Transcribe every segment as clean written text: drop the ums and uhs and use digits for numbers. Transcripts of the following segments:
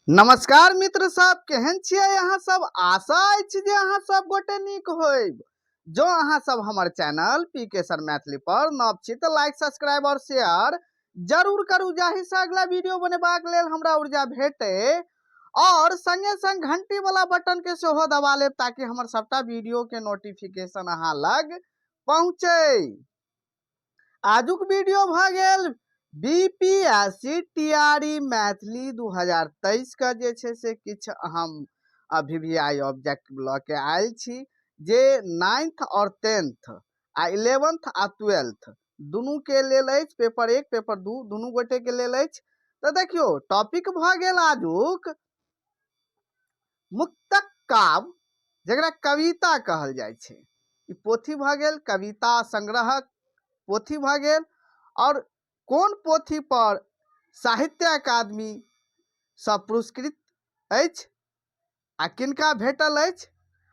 नमस्कार मित्र सब, केहन छियै अहाँ सब? आशा अछि जे अहाँ सब गोटे नीक होइब। जो अहाँ सब हमर चैनल पी के सर मैथिली पर नव छी तऽ लाइक, सब्सक्राइब और शेयर जरूर करू, जाहि से अगला वीडियो बनेबाक लेल हमरा ऊर्जा भेटे, और संगे संग घंटी वाला बटन के सेहो दबा लेब ताकि हमर सबटा वीडियो के नोटिफिकेशन अहाँ लग पहुँचे। आजुक वीडियो भऽ गेल बीपीएससी टीआरई मैथिली 2023 के जे छै से किछु हम वीवीआई ऑब्जेक्टिव लऽ के आयल छी, जे 9th और 10th आ 11th आ 12th दुनू के लेल अछि। पेपर 1, पेपर 2 दुनू गोटे के लेल अछि। तऽ देखियौ, टॉपिक भऽ गेल आजुक मुक्तक काव्य, जकरा कविता कहल जाइ छै। ई पोथी भऽ गेल कविता संग्रहक पोथी भऽ गेल, आओर कोन पोथी पर साहित्य अकादमी सँ पुरस्कृत अछि आ किनका भेटल अछि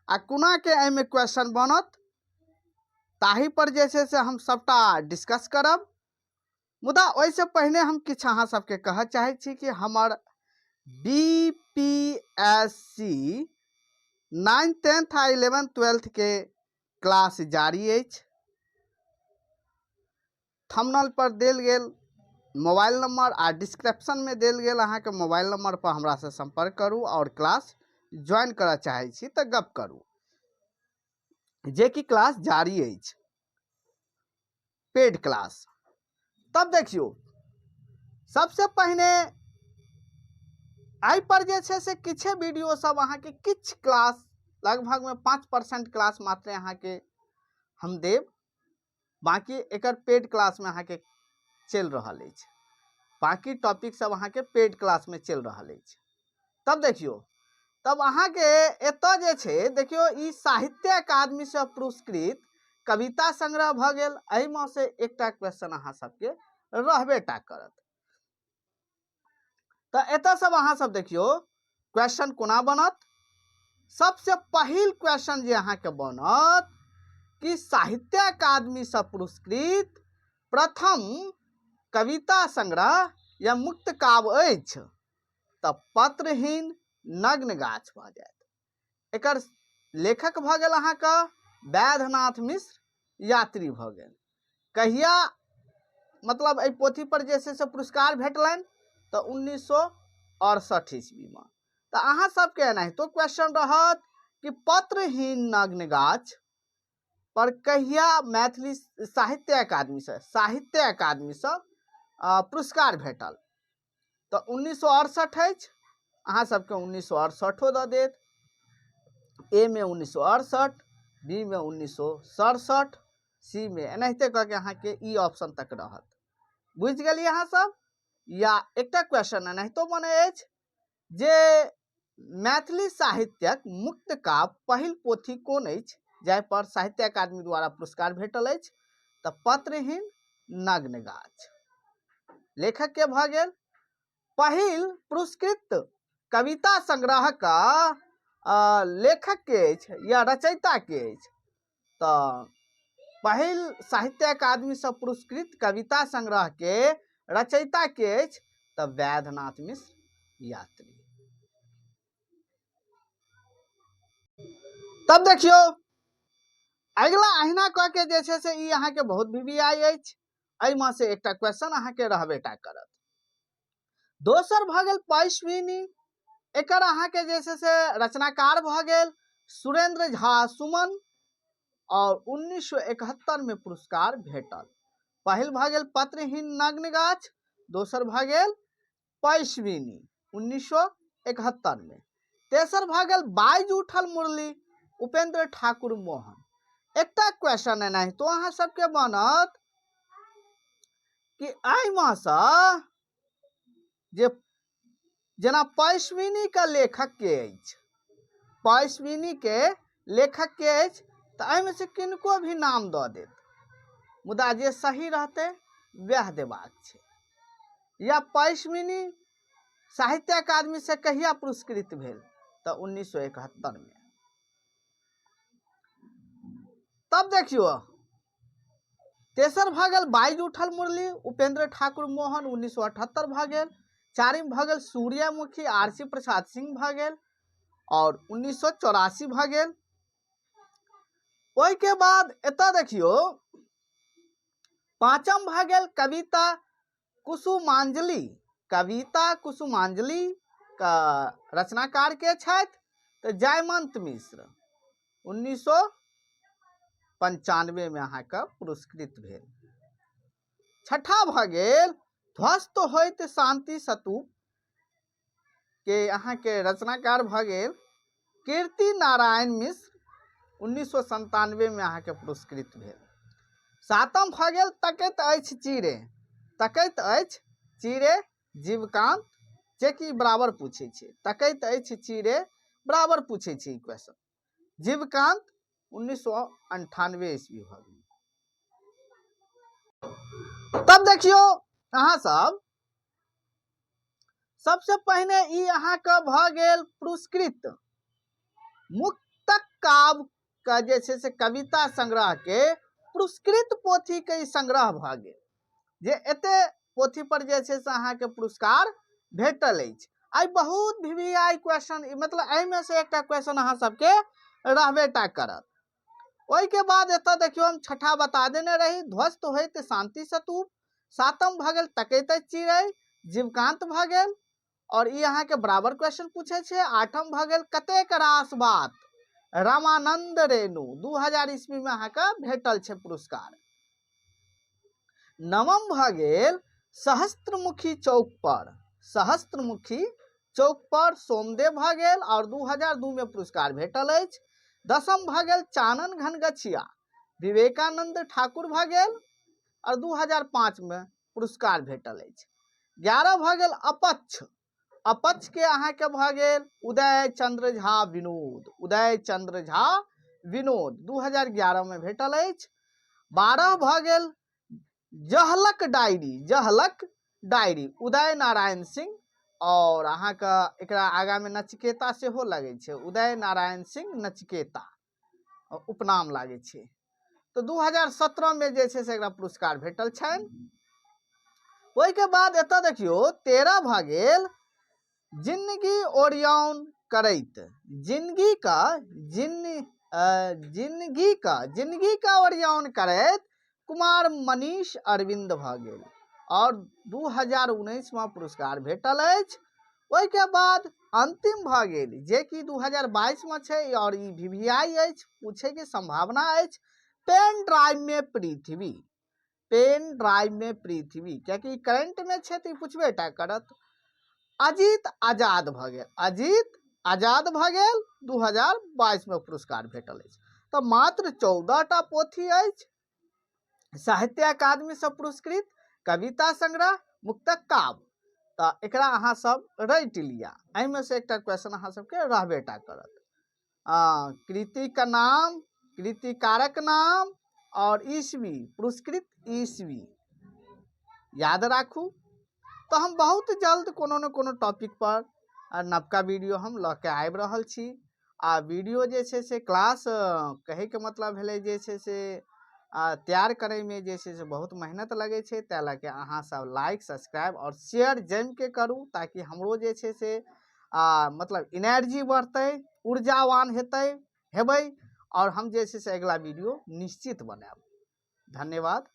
आ कोनाके एहिमे क्वेश्चन बनत, ताहि पर जे छै से हम सबटा डिस्कस करब। मुदा ओहिसँ पहिने हम किछु अहाँ सबके कहऽ चाहै छी कि हमर बीपीएससी 9th, 10th आ 11th, 12th के क्लास जारी अछि। थंबनेल पर देल गेल मोबाइल नंबर आ डिस्क्रिप्शन में देल गेल अहाँके मोबाइल नंबर पर हमरा से संपर्क करू और क्लास ज्वाइन करऽ चाहै छी तऽ गप करू, जे कि क्लास जारी अछि, पेड क्लास। तब देखियौ, सबसे पहिने एहि पर जे छै से किछे वीडियो सब अहाँके किछु क्लास लगभग में 5% क्लास मात्र अहाँके हम देब, बाकी एकर पेड क्लास में अहाँके चलि रहल अछि। बाकी टॉपिक सब अहाँके पेड क्लास में चलि रहल अछि। तब देखियौ, तब अहाँके एतऽ जे छै, देखियौ, ई साहित्य अकादमी से पुरस्कृत कविता संग्रह भऽ गेल। एहिमे से एकटा क्वेश्चन अहाँ सबके रहबे टा करत। तऽ एतऽ सब अहाँ सब देखियौ क्वेश्चन कोना बनत। सबसे पहिल क्वेश्चन जे अहाँके बनत कि साहित्य अकादमी से पुरस्कृत प्रथम कविता संग्रह या मुक्त काव्य अछि, तऽ पत्रहीन नग्न गाछ भऽ जायत। एकर लेखक भऽ गेल अहाँके वैद्यनाथ मिश्र यात्री भऽ गेल। कहिया मतलब एहि पोथी पर जे छै से पुरस्कार भेटलनि, तऽ 1968 ईस्वीमे। तऽ अहाँ सबके एनाहितो क्वेश्चन रहत कि पत्रहीन नग्न गाछ पर कहिया मैथिली साहित्य अकादमी से पुरस्कार भेटल, तऽ 1968 अछि। अहाँ सबके 1968 दऽ देत। ए में 1968, बी में 1967, सी में एनाहिते कऽ के अहाँके ई ऑप्शन तक रहत। बुझि गेलियै अहाँ सब? या एकटा क्वेश्चन एनाहितो बनै अछि जे मैथिली साहित्यक मुक्त काव्य पहिल पोथी कोन अछि जाहि पर साहित्य अकादमी द्वारा पुरस्कार भेटल अछि, तऽ पत्रहीन नग्न गाछ लेखक के भऽ गेल। पहिल पुरस्कृत कविता संग्रहक लेखक के अछि या रचयिता के अछि, तऽ पहिल साहित्य अकादमी से पुरस्कृत कविता संग्रह के रचयिता के अछि, तऽ वैद्यनाथ मिश्र यात्री। तब देखियौ अगिला अहिना कऽ के जे छै से ई अहाँके बहुत वीवीआई अछि, एहिमे से एकटा क्वेश्चन अहाँके रहबे टा करत। दोसर भऽ गेल पयस्विनी, एकर अहाँके जे छै से रचनाकार भऽ गेल सुरेंद्र झा सुमन और 1971 में पुरस्कार भेटल। पहिल भऽ गेल पत्रहीन नग्न गाछ, दोसर भऽ गेल पयस्विनी 1971 में, तेसर भऽ गेल बाजि उठल मुरली उपेंद्र ठाकुर मोहन। एकटा क्वेश्चन एनाहितो अहाँ सबके बनत कि एहिमे सँ जे जेना पयस्विनी के लेखक के अछि, पयस्विनी के लेखक के अछि, तऽ एहिमे से किनको भी नाम दऽ देत, मुदा जे सही रहतै वएह देबाक छै। या पयस्विनी साहित्य अकादमी से कहिया पुरस्कृत भेल, तऽ 1971 में। तब देखियौ तेसर भऽ गेल बाजि उठल मुरली उपेंद्र ठाकुर मोहन 1978 भऽ गेल। चारिम भऽ गेल सूर्यमुखी आर सी प्रसाद सिंह भऽ गेल आओर 1984 भऽ गेल। ओहिके बाद एतऽ देखियौ पाँचम भऽ गेल कविता कुसुमांजलि। कविता कुसुमांजलि का रचनाकार के छथि तऽ जयमंत मिश्र, 1995 में अहाँके पुरस्कृत भेल। छठा भऽ गेल ध्वस्त होइत शांति स्तूप के अहाँके रचनाकार भऽ गेल कीर्ति नारायण मिश्र, 1997 में अहाँके पुरस्कृत भेल। सातम भऽ गेल तकैत अछि चिड़ै, तकैत अछि चिड़ै जीवकांत, जेकि बराबर पूछै छै, तकैत अछि चिड़ै बराबर पूछै छै ई क्वेश्चन। जीवकांत 1998 ईस्वी भऽ गेल। तब देखियौ अहाँ सब सबसे पहिने ई अहाँके भऽ गेल पुरस्कृत मुक्तक काव्य के जे छै से कविता संग्रह के पुरस्कृत पोथी के ई संग्रह भऽ गेल, जे एते पोथी पर जे छै से अहाँके पुरस्कार भेटल अछि। आइ बहुत भी वी I question, मतलब एहिमे से एकटा क्वेश्चन अहाँ सबके रहबे टा करत। ओहिके बाद एतऽ देखियौ हम छठा बता देने रही ध्वस्त होइत शांति स्तूप, सातम भऽ गेल तकैत चिड़ै जीवकांत भऽ गेल, और ई अहाँके बराबर क्वेश्चन पूछै छै। आठम भऽ गेल कतेक रास बात रामानंद रेणु, 2000 ईस्वी में अहाँके भेटल छै पुरस्कार। नवम भऽ गेल सहस्त्रमुखी चौक पर, सहस्त्रमुखी चौक पर सोमदेव भऽ गेल और 2002 में पुरस्कार भेटल अछि। दसम भऽ गेल चानन घनगछिया विवेकानंद ठाकुर भऽ गेल और 2005 में पुरस्कार भेटल अछि। 11 भऽ गेल अपक्ष, अपक्ष के अहाँके भऽ गेल उदय चंद्र झा विनोद, उदय चंद्र झा विनोद 2011 में भेटल अछि। 12 भऽ गेल जहलक डायरी, जहलक डायरी उदय नारायण सिंह, और अहाँके एकरा आगा में नचिकेता सेहो लगै छै, उदय नारायण सिंह नचिकेता उपनाम लागै छै। तऽ 2017 में जे छै से एकरा पुरस्कार भेटल छनि। ओहिके बाद एतऽ देखियौ 13 भऽ गेल जिंदगी ओरियान करैत, जिंदगी का जिंदगी का, जिंदगी का ओरियान करैत कुमार मनीष अरविंद भऽ गेल और 2019 में पुरस्कार भेटल अछि। ओहिके बाद अंतिम भऽ गेल जे कि 2022 में छै और ई वी वी आई अछि, पूछैके संभावना अछि, पेन ड्राइव में पृथ्वी, पेन ड्राइव में पृथ्वी, कियाकि करंट में छै तऽ ई पूछबे टा करत। अजीत आजाद भऽ गेल, अजीत आजाद भऽ गेल 2022 में पुरस्कार भेटल अछि। तऽ मात्र 14 टा पोथी अछि साहित्य अकादमी से पुरस्कृत, कविता संग्रह, मुक्तक काव्य। तऽ एकरा अहाँ सब रटि लिअ, एहिमे से एकटा क्वेश्चन अहाँ सबके रहबे टा करत। कृति का नाम, कृतिकारक नाम और ईस्वी, पुरस्कृत ईस्वी याद राखू। तऽ हम बहुत जल्द कोनो ने कोनो टॉपिक पर नवका वीडियो हम लऽ के आबि रहल छी। आ वीडियो जे छै से क्लास कहैके मतलब भेलै जे छै से तैयार करैमे जे छै से बहुत मेहनत लगै छै, ताहि लऽ के अहाँ सब लाइक सब्सक्राइब आओर शेयर जमिके करू ताकि हमरो जे छै से मतलब एनर्जी बढ़तै, ऊर्जावान हेबै आओर हम जे छै से अगिला वीडियो निश्चित बनायब। धन्यवाद।